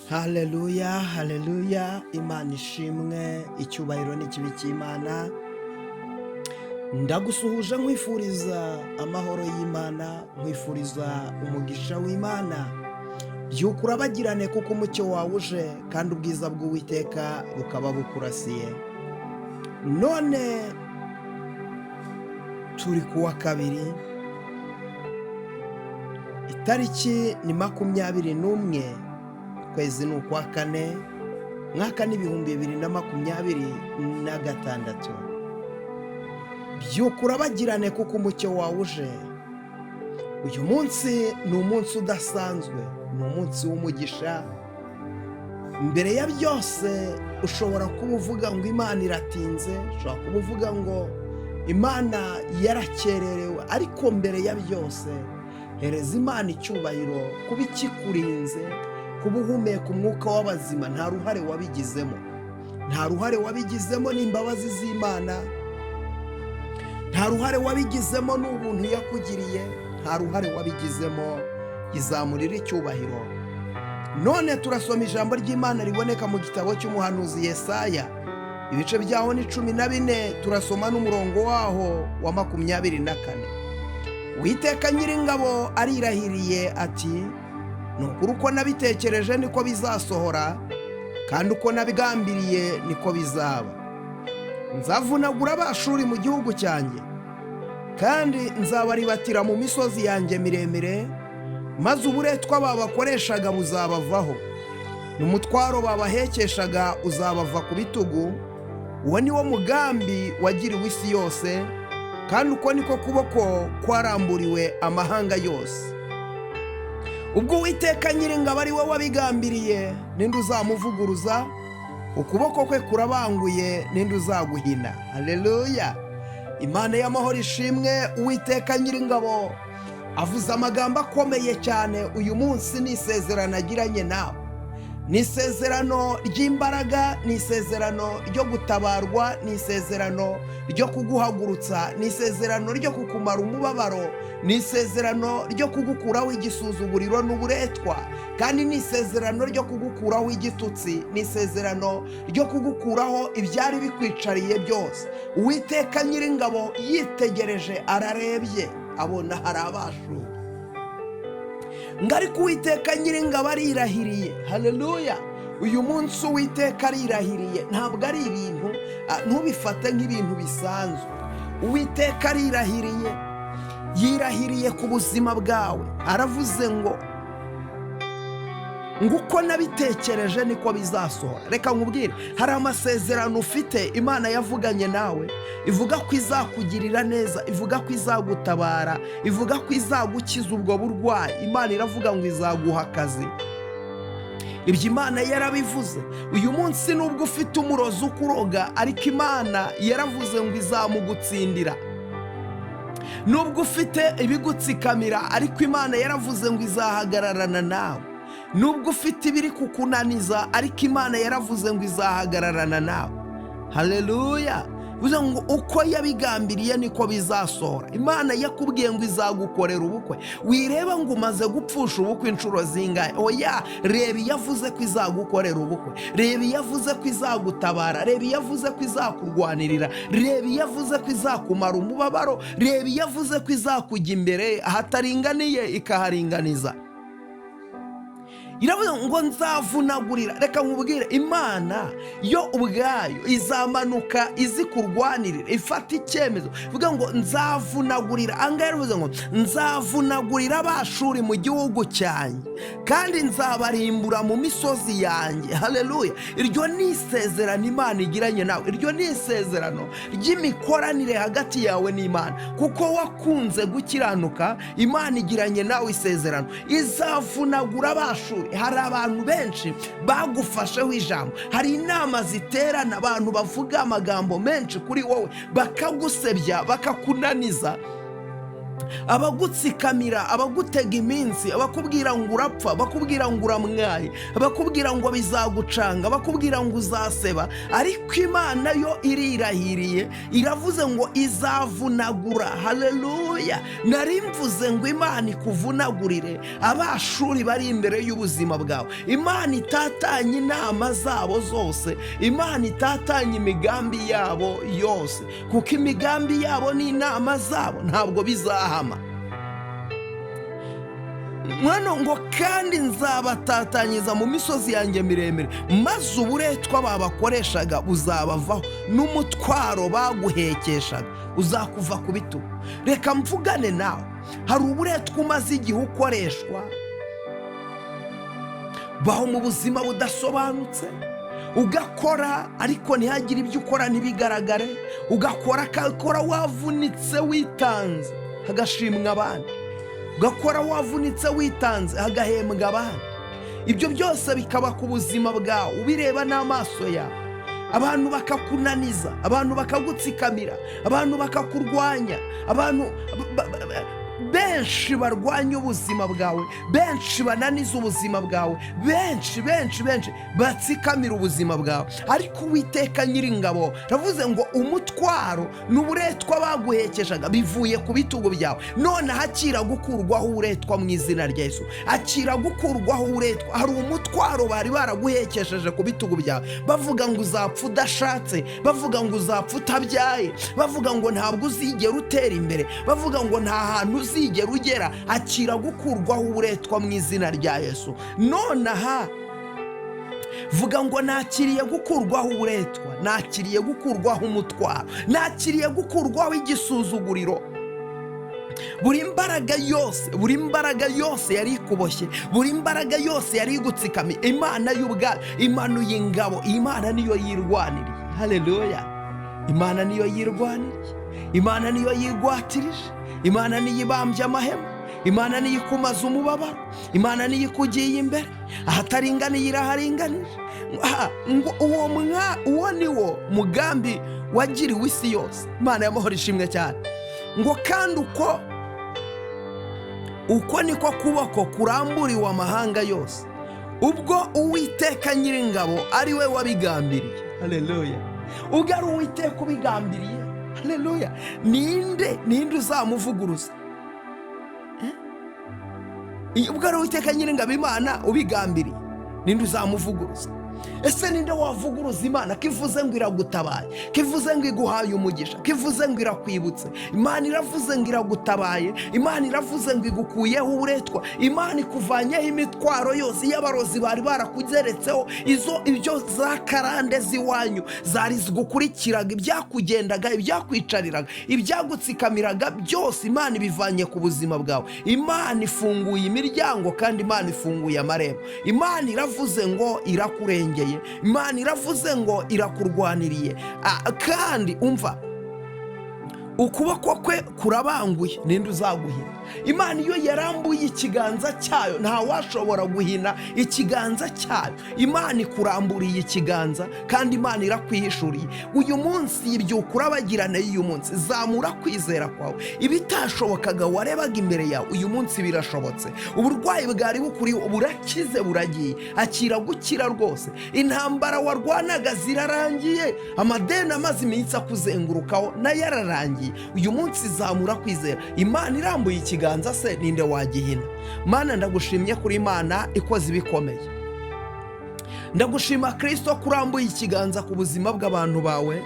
Haleluya, haleluya, Imana ishimwe, icyubahiro n'ikibi cy'Imana. Ndagusuhuje nkwifuriza amahoro y'Imana, nkwifuriza umugisha w'Imana. Byuka urabagirane kuko umucyo wawe uje kandi ubwiza bw'Uwiteka bukaba bukurasiye. None turi kuwa kabiri, itariki ni 21, ukwezi ni ukwa kane, mwaka ni 2026. Byuka urabagirane kuko umucyo wawe uje. Uyu munsi ni umunsi udasanzwe, ni umunsi w'umugisha. Mbere ya byose ushobora kuba uvuga ngo Imana iratinze, ushobora kuba uvuga ngo Imana yarakererewe, ariko mbere ya byose hereza Imana icyubahiro kuba ikikurinze, kuba uhumeka umwuka w'abazima. Nta ruhare wabigizemo, nta ruhare wabigizemo, ni imbabazi z'Imana. Nta ruhare wabigizemo, ni ubuntu yakugiriye. Nta ruhare wabigizemo, izamurira icyubahiro. None turasoma ijambo ry'Imana riboneka mu gitabo cy'umuhanuzi Yesaya, ibice byaho ni 14, turasoma n'umurongo waho wa 24. Uwiteka Nyiringabo arirahiriye ati: "Ni ukuri, uko nabitekereje niko bizasohora, kandi uko nabigambiriye niko bizaba. Nzavunagura Abashuri mu gihugu cyanjye, kandi nzabaribatira mu misozi yanjye miremire, maze uburetwa babakoreshaga buzabavaho, n'umutwaro babahekeshaga uzabava ku bitugu. Uwo ni wo mugambi wagiriwe isi yose, kandi uko niko kuboko kwaramburiwe amahanga yose. Ubwo Uwiteka Nyiringabo ari we wabigambiriye, ninde uzamuvuguruza? Ukuboko kwe kurabanguye, ninde uzaguhina?" Haleluya, Imana y'amahoro ishimwe. Uwiteka Nyiringabo avuze amagambo akomeye cyane uyu munsi. Ni isezerano agiranye nawe, ni isezerano ry'imbaraga, ni isezerano ryo gutabarwa, ni isezerano ryo kuguhagurutsa, ni isezerano ryo kukumara umubabaro, ni isezerano ryo kugukuraho igisuzuguriro n'uburetwa, kandi ni isezerano ryo kugukuraho igitutsi, ni isezerano ryo kugukuraho ibyari bikwicariye byose. Uwiteka Nyiringabo yitegereje, ararebye, abona hari Abashuri. Ngo ariko Uwiteka Nyiringabo arirahiriye. Haleluya! Uyu munsi Uwiteka arirahiriye. Ntabwo ari ibintu, ntubifate nk'ibintu bisanzwe. Uwiteka arirahiriye, yirahiriye ku buzima bwawe. Aravuze ngo uko nabitekereje niko bizasohora. Reka nkubwire, hari amasezerano ufite Imana yavuganye nawe, ivuga ko izakugirira neza, ivuga ko izagutabara, ivuga ko izagukiza ubwo burwayi. Imana iravuga ngo izaguha akazi. Ibyo Imana yarabivuze. Uyu munsi nubwo ufite umurozi ukuroga, ariko Imana yaravuze ngo izamugutsindira. Nubwo ufite ibigutsikamira, ariko Imana yaravuze ngo izahagararana nawe. Nubwo ufite ibiri kukunaniza, ariko Imana yaravuze ngo izahagararana nawe. Haleluya! Bivuze ngo uko yabigambiriye niko bizasohora. Imana yakubwiye ngo izagukorera ubukwe. Wireba ngo umaze gupfusha ubukwe inshuro zingahe. Oya, reba iyo avuze ko izagukorera ubukwe, reba iyo avuze ko izagutabara, reba iyo avuze ko izakurwanirira, reba iyo avuze ko izakumara umubabaro, reba iyo avuze ko izakujya imbere ahataringaniye ikaharinganiza. Iravuga ngo nzavunagurira. Reka nkubwire, Imana yo ubwayo izamanuka izi kurwanirira, ifata icyemezo, ivuga ngo nzavunagurira. Ahangaha yaravuze ngo nzavunagurira Abashuri mu gihugu cyanjye, kandi nzabarimbura mu misozi yanjye. Haleluya! Iryo ni isezerano Imana igiranye nawe. Iryo ni isezerano ry'imikoranire hagati yawe n'Imana. Kuko wakunze gukiranuka, Imana igiranye nawe isezerano, izavunagura Abashuri. Hari abantu benshi bagufasheho ijambo, hari inama ziterana, abantu bavuga amagambo menshi kuri wowe, bakagusebya, bakakunaniza, abagutsikamira, abagutega iminsi, abakubwira ngo urapfa, abakubwira ngo uramwaye, abakubwira ngo bizagucanga, abakubwira ngo uzaseba. Ariko Imana yo irirahiriye, iravuze ngo izavunagura. Haleluya! Haleluya! Nari mvuze ngo Imana ikuvunagurire Abashuri bari imbere y'ubuzima bwawe. Imana itatanye inama zabo zose, Imana itatanye imigambi yabo yose, kuko imigambi yabo n'inama zabo ntabwo bizahama. Mwana, ngo kandi nzabatatanyiriza mu misozi yanjye miremire, maze uburetwa babakoreshaga buzabavaho, n'umutwaro baguhekeshaga uzakuva ku bitugu. Reka mvugane nawe. Hari uburetwa umaze igihe ukoreshwa, baho mu buzima budasobanutse, ugakora ariko ntihagire ibyo ukora ntibigaragare, ugakora akakora wavunitse witanze, hagashimwa abandi, ugakora wavunitse witanze, hagahembwa abandi. Ibyo byose bikaba ku buzima bwawe ubireba n'amaso yawe. Abantu bakakunaniza, abantu bakagutsikamira, abantu bakakurwanya, abantu benshi barwanya ubuzima bwawe, benshi bananiza ubuzima bwawe, benshi benshi benshi batsikamira ubuzima bwawe. Ariko Uwiteka Nyiringabo ravuze ngo umutwaro n'uburetwa baguhekeshaga bivuye ku bitugu byawe. None akira gukurwaho uburetwa mu izina rya Yesu. Akira gukurwaho uburetwa. Hari umutwaro bari baraguhekesheje ku bitugu byawe, bavuga ngo uzapfa udashatse, bavuga ngo uzapfa utabyaye, bavuga ngo ntabwo uzigera utera imbere, bavuga ngo nta hantu uzigera ugera. Akira gukurwaho uburetwa mu izina rya Yesu. Nonaha vuga ngo nakiriye gukurwaho uburetwa, nakiriye gukurwaho umutwaro, nakiriye gukurwaho igisuzuguriro. Buri mbaraga yose, buri mbaraga yose yari ikuboshye, buri mbaraga yose yari igutsikamiye, Imana y'ubwayo imanuye ingabo. Imana niyo yirwaniriye. Haleluya! Imana niyo yirwaniriye, Imana niyo yigwatirije, Imana niyo ibambye amahema, Imana niyo ikumaza umubabaro, Imana niyo ikugiye imbere ahataringaniye, iraharinganije. Ngo uwo ni wo mugambi wagiriwe isi yose. Imana y'amahoro ishimwe cyane. Ngo kandi uko niko kuboko kuramburiwe amahanga yose, ubwo Uwiteka Nyiringabo ari we wabigambiriye. Haleluya! Ubwo ari Uwiteka ubigambiriye, haleluya, ninde uzamuvuguruza? Ubwo ari Uwiteka Nyiringabo Imana ubigambiriye, ninde uzamuvuguruza? Ese ninde wavuguruza Imana, ko ivuze ngo iragutabaye, ko ivuze ngo iguhaye umugisha, ko ivuze ngo irakwibutse? Imana iravuze ngo iragutabaye, Imana iravuze ngo igukuyeho uburetwa, Imana ikuvanyeho imitwaro yose y'abarozi bari barakugeretseho, izo ibyo za karande z'iwanyu zari zigukurikiraga, ibyakugendaga, ibyakwicariraga, ibyagutsikamiraga byose, Imana ibivanye ku buzima bwawe. Imana ifunguye imiryango kandi Imana ifunguye amarembo. Imana iravuze ngo irakurengeye, Imana iravuze ngo irakurwaniriye. Kandi umva, ukuboko kwe kurabanguye, ninde uzaguhina? Imana iyo yarambuye ikiganza cyayo, ntawashobora guhina ikiganza cyayo. Imana ikuramburiye ikiganza kandi Imana irakwihishuriye uyu munsi. Ibyuka urabagirane y'uyu munsi, zamura kwizera kwawe. Ibitashobokaga warebaga imbere yawe, uyu munsi birashobotse. Uburwayi bwari bukuriho burakize, buragiye. Akira gukira rwose. Intambara warwanaga zirarangiye. Amadeni amaze iminsi akuzengurukaho nayo ararangiye. Uyu munsi zamura kwizera. Imana irambuye ikiganza se, ninde wagihina? Mana, ndagushimye kuri Imana ikoze ibikomeye. Ndagushima Kirisito ko urambuye ikiganza ku buzima bw'abantu bawe,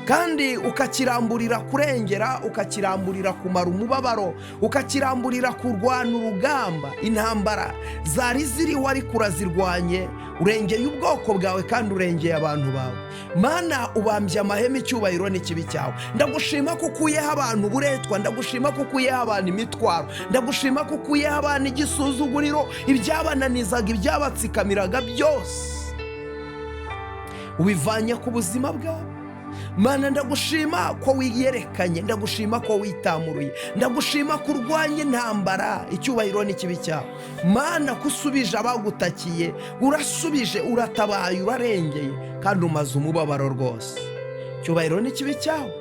kandi ukakiramburira kurengera, ukakiramburira kumara umubabaro, ukakiramburira kurwana urugamba. Intambara zari ziriho ariko urazirwanye, urengeye ubwoko bwawe kandi urengeye abantu bawe. Mana, ubambye amahema, icyubahiro n'ikibi cyawe. Ndagushima ko ukuyeho abantu uburetwa, ndagushima ko ukuyeho abantu imitwaro, ndagushima ko ukuyeho abantu igisuzuguriro, ibyabananizaga, ibyabatsikamiraga byose ubivanye ku buzima bwawe. Mana, ndagushima ko wiyerekanye, ndagushima ko witamuruye, ndagushima ko urwanya intambara. Icyubahiro n'ikibi cyawe. Mana, ko usubije abagutakiye, urasubije, uratabaye, urarengeye kandi umaze umubabaro rwose. Icyubahiro n'ikibi cyawe.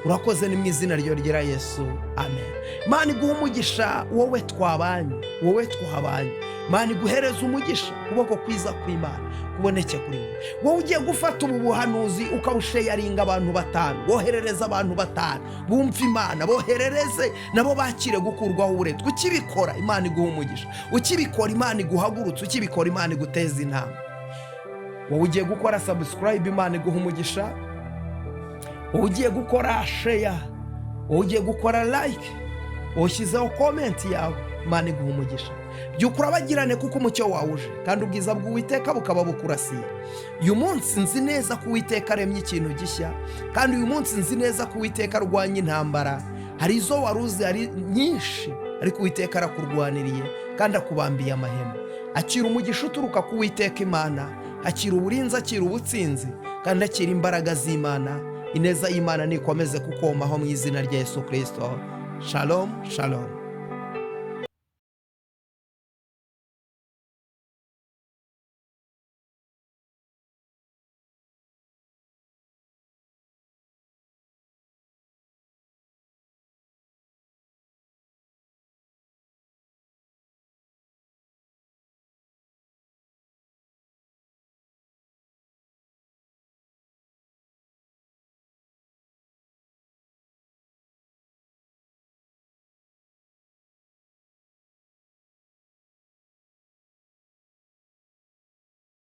Urakoze, ni mu izina ryo ryera Yesu, amen. Imana iguha umugisha wowe twabanye, wowe twabanye. Imana iguhereza umugisha, ukuboko kwiza kw'Imana kuboneke kuri wowe. Wowe ugiye gufata ubu buhanuzi ukabusharinga abantu 5, woherereza abantu 5 bumva Imana, boherereze nabo bakire gukurwaho uburetwa. Ukibikora Imana iguha umugisha, ukibikora Imana iguhagurutse, ukibikora Imana iguteza intambwe. Wowe ugiye gukora subscribe, Imana iguha umugisha. Wowe ugiye gukora share, wowe ugiye gukora like, wowe ushyizeho comment yawe, Imana iguha umugisha. Byuka urabagirane kuko umucyo wawe uje, kandi ubwiza bw'Uwiteka bukaba bukurasiye. Uyu munsi nzi neza ko Uwiteka aremye ikintu gishya, kandi uyu munsi nzi neza ko Uwiteka arwanya intambara. Hari izo wari uzi ari nyinshi, ariko Uwiteka arakurwaniriye kandi akubambiye amahema. Akira umugisha uturuka ku Uwiteka Imana, akira uburinzi, akira ubutsinzi, kandi akira imbaraga z'Imana. Ineza y'Imana nikomeze kukomaho mu izina rya Yesu Kirisito. Shalom, shalom.